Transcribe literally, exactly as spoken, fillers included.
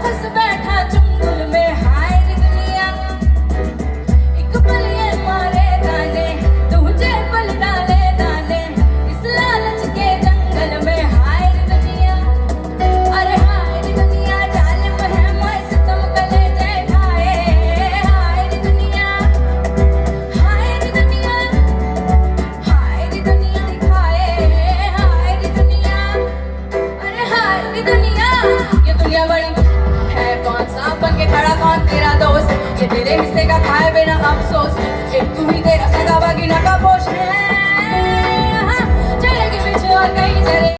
फंस बैठा चुंगल में, हाय रे दुनिया। एक पल ये मारे ताने, तुझे पल डाले ताने, इस लालच के जंगल में, हाय रे दुनिया। अरे हाय रे दुनिया, जालिम है मोए सितम कलेजे ढाए, हाय रे दुनिया। हाय रे दुनिया, हाय रे दुनिया दिखाए, हाय रे दुनिया। अरे हाय रे दुनिया, ये दुनिया बड़ी है, कौन सांप बन के खड़ा, कौन तेरा दोस्त, ये तेरे हिस्से का खाए बिना अफसोस, ये तू ही तेरा सगा बाकी ना का पोष है।